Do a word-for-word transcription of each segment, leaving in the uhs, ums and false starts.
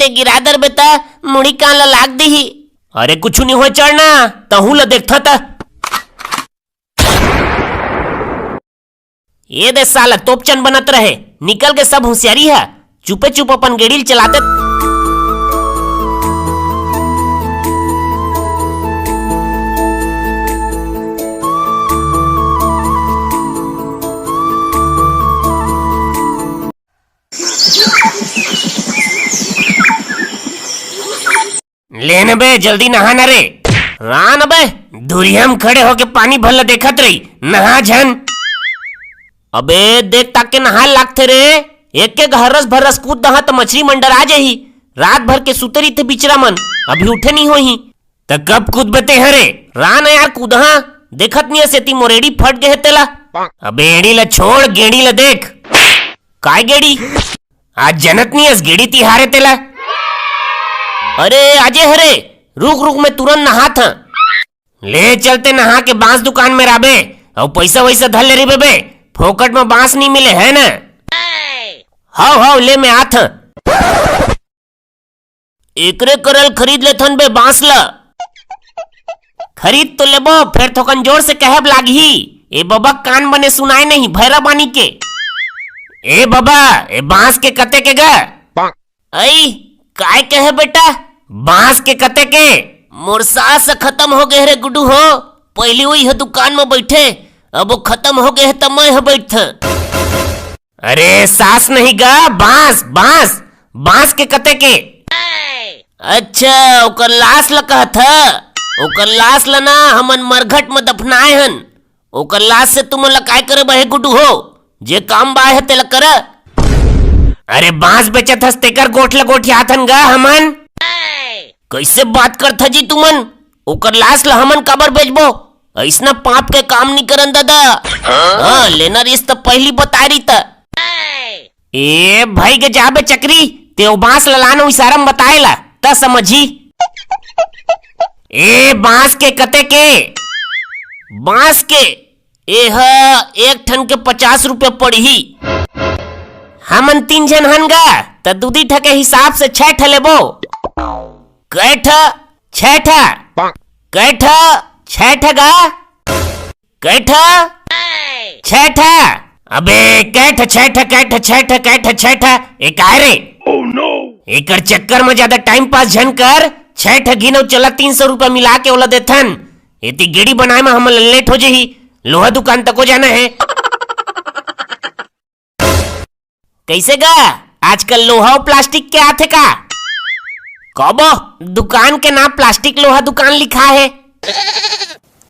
ते गिरा दरबे त मुड़ी कान ला लाग दिही। अरे कुछु नहीं होय, चढ़ ना, तहूं ला देखथा त। ए दे साला, तोपचन बनत रहे, निकल के सब होशियारी ह। चुपे चुप अपन गेड़ी ल चलाते। ले न बे, जल्दी नहा न रे। रा न बे, दुरिया म खड़े होके पानी भर ल देखत रही, नहा झन। अबे देख ताक के नहाए लागथे रे, एक एक हरस भरस कूद दहा त मछरी मन डरा जाही। रात भर के सुते रहिथे बिचरा मन, अभी उठे नहीं होही। त कब कूदबे तेहा रे? रा न यार कूदहा, देखत नहीं हस एती मोर एड़ी फट गे हे तेला। अबे एड़ी ल छोड़, गेड़ी ल देख। काय गेड़ी? आज जनत नहीं हस गेड़ी तिहार हे तेला। अरे आजे हरे, रुक रुक, मैं तुरंत नहात हं। ले चलते नहा के बांस दुकान में राबे, अउ पैसा वैसा धर ले रहिबे बे, फोकट में बांस नहीं मिले है ना। हाव हाव, ले मैं आत हं। एकरे करल खरीद लेथन बे बांस ल। खरीद तो लेबो, फेर थोकन जोर से कहब लागही। ए बबा, कान बने सुनाए नहीं, भैरा बानी के। ए बबा, ए बांस के कते के ग? अई, काय कहे बेटा? बांस के कते के? मोर सास ह खत्म हो गए रे गुड्डू हो। पहली वही ह दुकान में बैठे, अब वो खत्म हो गए है त मैं ह बैठ। अरे सास नहीं गा, बांस, बांस, बांस के कते के? अच्छा, ओकर लाश ल कहत ह? ओकर लाश ल ना हमन मरघट म दफनाए हन। ओकर लाश से तुमन ल काय करे बहे गुड्डू हो? जे काम बाय ह तेला कर। अरे बांस बेचत हस तेकर गोठ ल गोठियात हन गा हमन। कैसे बात करत ह जी तुमन? ओकर लाश ल हमन काबर बेचबो? अइसना पाप के काम नी करन दादा। हाँ, लेना रिस त पहली बताए रही त। ए भाई के जाबे चकरी, ते ओ बांस ल लान, ओ इशारा म बताए ला, त समझी। ए बांस के कते के? बांस के? ए ह एक ठन के पचास रुपया पड़ही। हमन तीन झन हन गा, त दूदी ठा के हिसाब से छह ठा लेबो। कै ठा? छह ठा। कै ठा? छह ठा गा। कै ठा? छह ठा। अबे कै ठा, छह ठा, कै ठा, छह ठा, कै ठा, छह ठा। ए काय रे? एकर चक्कर में ज्यादा टाइम पास झन कर। छह ठा गिन अउ चला, तीन सौ रुपया मिला के ओला देथन। एती गेड़ी बनाए में हमन ल लेट हो जही। लोहा दुकान तको जाना है। कैसे गा? आजकल लोहा अउ प्लास्टिक के आथे का? काबो, दुकान के नाम प्लास्टिक लोहा दुकान लिखा है।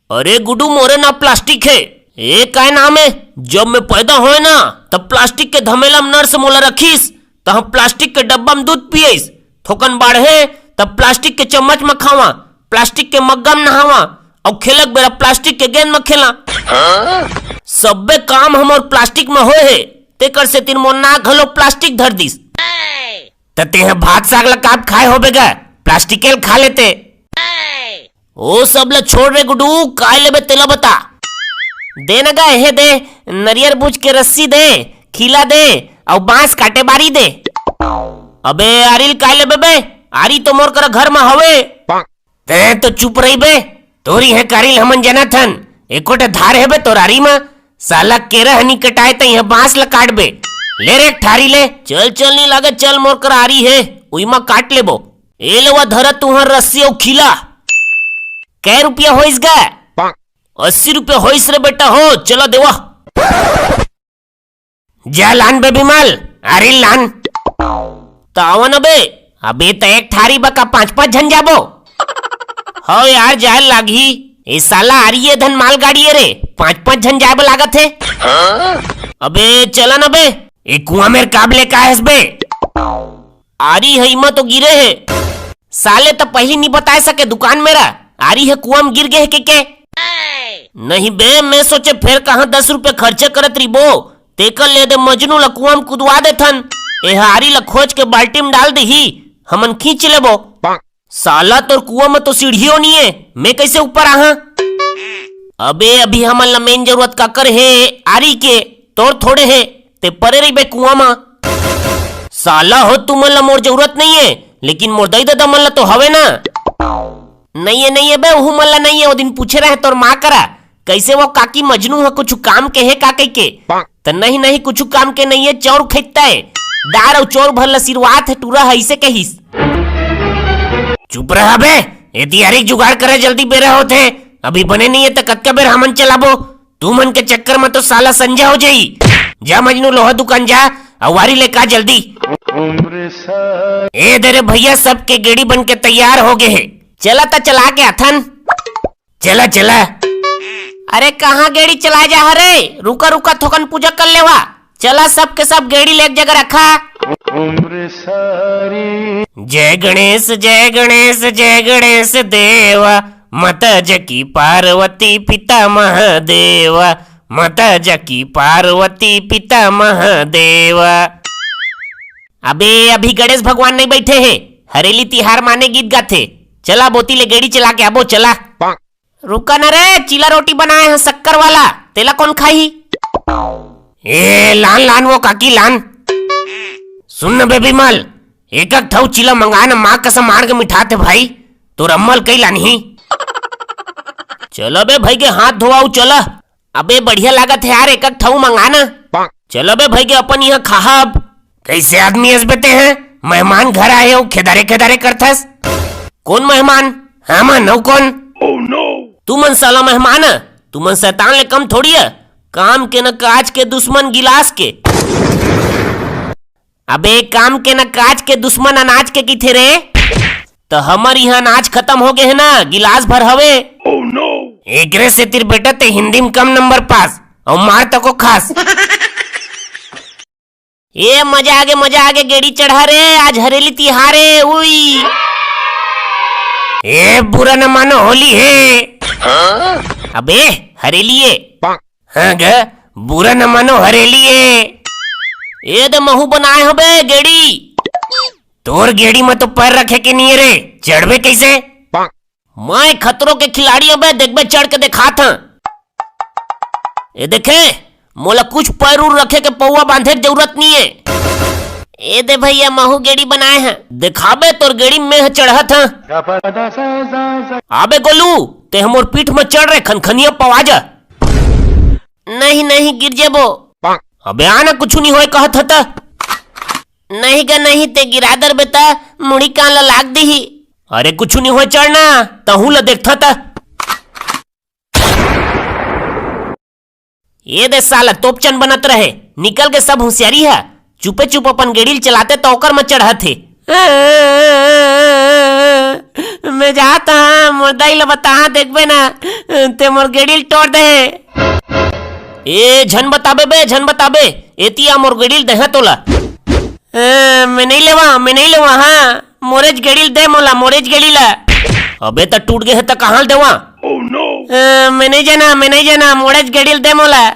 अरे गुड्डू, मोरे नाम प्लास्टिक है। ए काय नाम है? जब मैं पैदा होए ना, तब प्लास्टिक के धमेला म नर्स मोला रखिस, त हम प्लास्टिक के डब्बा म दूध पियस। थोकन बाढ़े, तब प्लास्टिक के चम्मच म खावा, प्लास्टिक के मग्गा म नहावा, अउ खेलक बेरा प्लास्टिक के गेंद म खेला। सब्बे काम हमर प्लास्टिक म होए हे, तेकर सेतिर मोर नाक घलो प्लास्टिक धर दिस। त तेह भात साग ल काब खाए होबे गा, प्लास्टिके ल खा लेते। ओ सब ल छोड़ रे गुड्डू, काय लेबे तेला बता। दे न गा, हे दे, नरियर बूच के रस्सी दे, खीला दे, अउ बांस काटे बारी दे। अबे आरी ल काय लेबे बे? आरी तो मोर करा घर म हवे। तैं तो चुप रहिबे, तोरी हे कारी ल हमन जानत हन, एको ठा धार हेबे तोर आरी म, साला केरा ह नी कटाए त इहाँ बांस ल काटबे। ले रे एक ठा आरी ले। चल चल, नी लागे, चल मोर करा आरी हे, उई म काट लेबो। ए लेवा धरा तुंहर रस्सी अउ खीला। कै रुपया होइस गा? अस्सी रुपया होइस रे बेटा हो, चला देवा। जा लान बे बिमल, आरी लान। त आवा न बे। अबे त एक ठा आरी बका पांच पांच झन जाबो। हव यार, जाए लागही। ए साला आरी ए धन मालगाड़ी ए रे, पांच पांच झन जाए बर लागत हे। अबे चला न बे। ए कुआं मेर काब ले का हस बे? आरी ह इमा तो गिरे हे। साले त पहिली नी बताए सके दुकान मेरा, आरी ह कुआं म गिर गे हे के, के? नहीं बे, मैं सोचे फेर कहाँ दस रुपया खर्चा करत रहिबो, तेकर ले दे मजनू ल कुआं म कुदवा देथन। एह आरी ल खोज के बाल्टी म डाल दिही, हमन खींच लेबो। साला तोर कुआं म तो सीढ़ियो नी ए, मैं कैसे ऊपर आहा? अबे अभी हमन ल मेन जरूरत काकर हे? आरी के, तोर थोड़े हे। ते परे रहिबे कुआं म। साला हो, तुमन ल मोर जरूरत नइये, लेकिन मोर दई ददा मन ला तो हवे ना। नहीं है, नहीं है बे, उहू मन ला नहीं है। वो दिन पूछे रहे तोर माँ करा, कैसे वो काकी मजनू ह कुछ काम के हे का कहिके। त नहीं, नहीं, कुछ काम के नहीं है, चौर खैता है। दार अउ चौर भर ल सिरवात है, टूरा है, इसे कहिस। चुप रहा बे, एती हरिक जुगाड़ करे जल्दी, बेरा होत है। अभी बने नहीं है त कतका बेर हमन चलाबो? तू मन के चक्कर में तो साला संझा हो जाई। जा मजनू, लोहा दुकान जा, अउ वारी ले का जल्दी। ए दे रे भैया, सबके गेड़ी बन के तैयार हो गए है। चला त चला के आथन। चला, चला। अरे कहाँ गेड़ी चला जा हरे? रुका, रुका, थोकन पूजा कर लेवा। चला, सब के सब गेड़ी ले एक जगह रखा। जय गणेश, जय गणेश, जय गणेश देवा, माता जकी पार्वती पिता महादेवा, माता जकी पार्वती पिता महादेवा। अबे अभी गणेश भगवान नहीं बैठे हे, हरेली तिहार माने गीत गाथे। चला बोती ले गेड़ी चला के आबो, चला। रुका न रे, चीला रोटी बनाए हैं शक्कर वाला, तेला कौन खाही? ए लान लान वो काकी लान। सुन न बे बिमल, एक एक ठऊ चीला मंगा न, माँ कसम मार के मिठाथे भाई, तोर अम्मल कई लानही। चलो बे भाई के हाथ धोवाऊ चला। अबे बढ़िया लागत है यार, एक एक ठऊ मंगा न। चलो बे भाई के अपन यहाँ खाहब। कैसे आदमी अस बे तें ह? मेहमान घर आए हो, खेदारे खेदारे करथस। कौन मेहमान? हमन अउ कौन? तुमन साला मेहमान ह, तुमन शैतान ले कम थोड़ी ह। काम के न काज के दुश्मन गिलास के। अबे काम के न काज के दुश्मन अनाज के किथे रे? त हमर इहाँ अनाज खत्म हो गए है ना, गिलास भर हवे। एकरे सेतिर बेटा ते हिंदी में कम नंबर पास अउ मार तको खास। ए मजा आगे, मजा आगे, गेड़ी चढ़ा रे, आज हरेली तिहार हे, उई। ए बुरा न मानो, होली हे। अबे हरेली हे। हाँ ग, बुरा न मानो, हरेली हे। ए दे महू बनाए हबे गेड़ी। तोर गेड़ी में तो पैर रखे के नहीं हे रे, चढ़बे कैसे? मैं खतरों के खिलाड़ी अबे, देखबे चढ़ के देखात हं। ए देखे, मोला कुछ पैर उर रखे के पौवा बांधे के जरूरत नहीं हे। ए दे भैया, महू गेड़ी बनाए हं। देखाबे तोर गेड़ी में ह चढ़त हं। आबे गोलू, ते ह मोर पीठ में चढ़ रे, खनखनिया पवा जा। नहीं, नहीं, गिर जेबो। अबे आ ना, कुछु नहीं होय कहत ह त। नहीं ग नहीं, ते गिरा दर बेटा, मुड़ी कान ला लाग दिही। अरे कुछु नहीं होय, चढ़ ना, तहूं ला देखथा त। ए दे साला, तोपचन बनत रहे, निकल के सब होशियारी ह। चुपे चुप अपन गेड़ी ल चलाते त ओकर म चढ़त हे। मैं जात हं, मोर दाई ल बताहा, देखबे ना, ते मोर गेड़ी ल टोर दे। ए झन बताबे बे, झन बताबे, एती आ, मोर गेड़ी ल देहा तोला। ए, मैं नहीं लेवा, मैं नहीं लेवा, हाँ। मोरेज गेड़ी ल दे मोला, मोरेज गेड़ी ला। अबे त टूट गए हे त कहाँ ल देवा? ए, मैं नहीं जाना, मैं नहीं जाना, मोरेज गेड़ी ल दे मोला।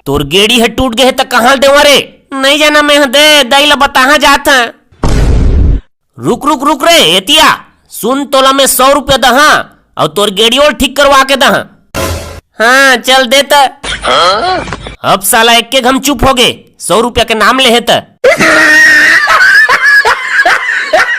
तोर गेड़ी ह टूट गए हे त कहाँ ल देवा रे? नहीं जाना मैं ह, दे, दाई ला बताहा जात हं। रुक, रुक, रुक रे, एतिया, सुन, तोला मैं सौ रुपया दहा, अउ तोर गेड़ियोल ठीक करवा के दहा। हाँ, चल दे त। अब साला एक के घम चुप हो गे, सौ रुपया के नाम ले हे त।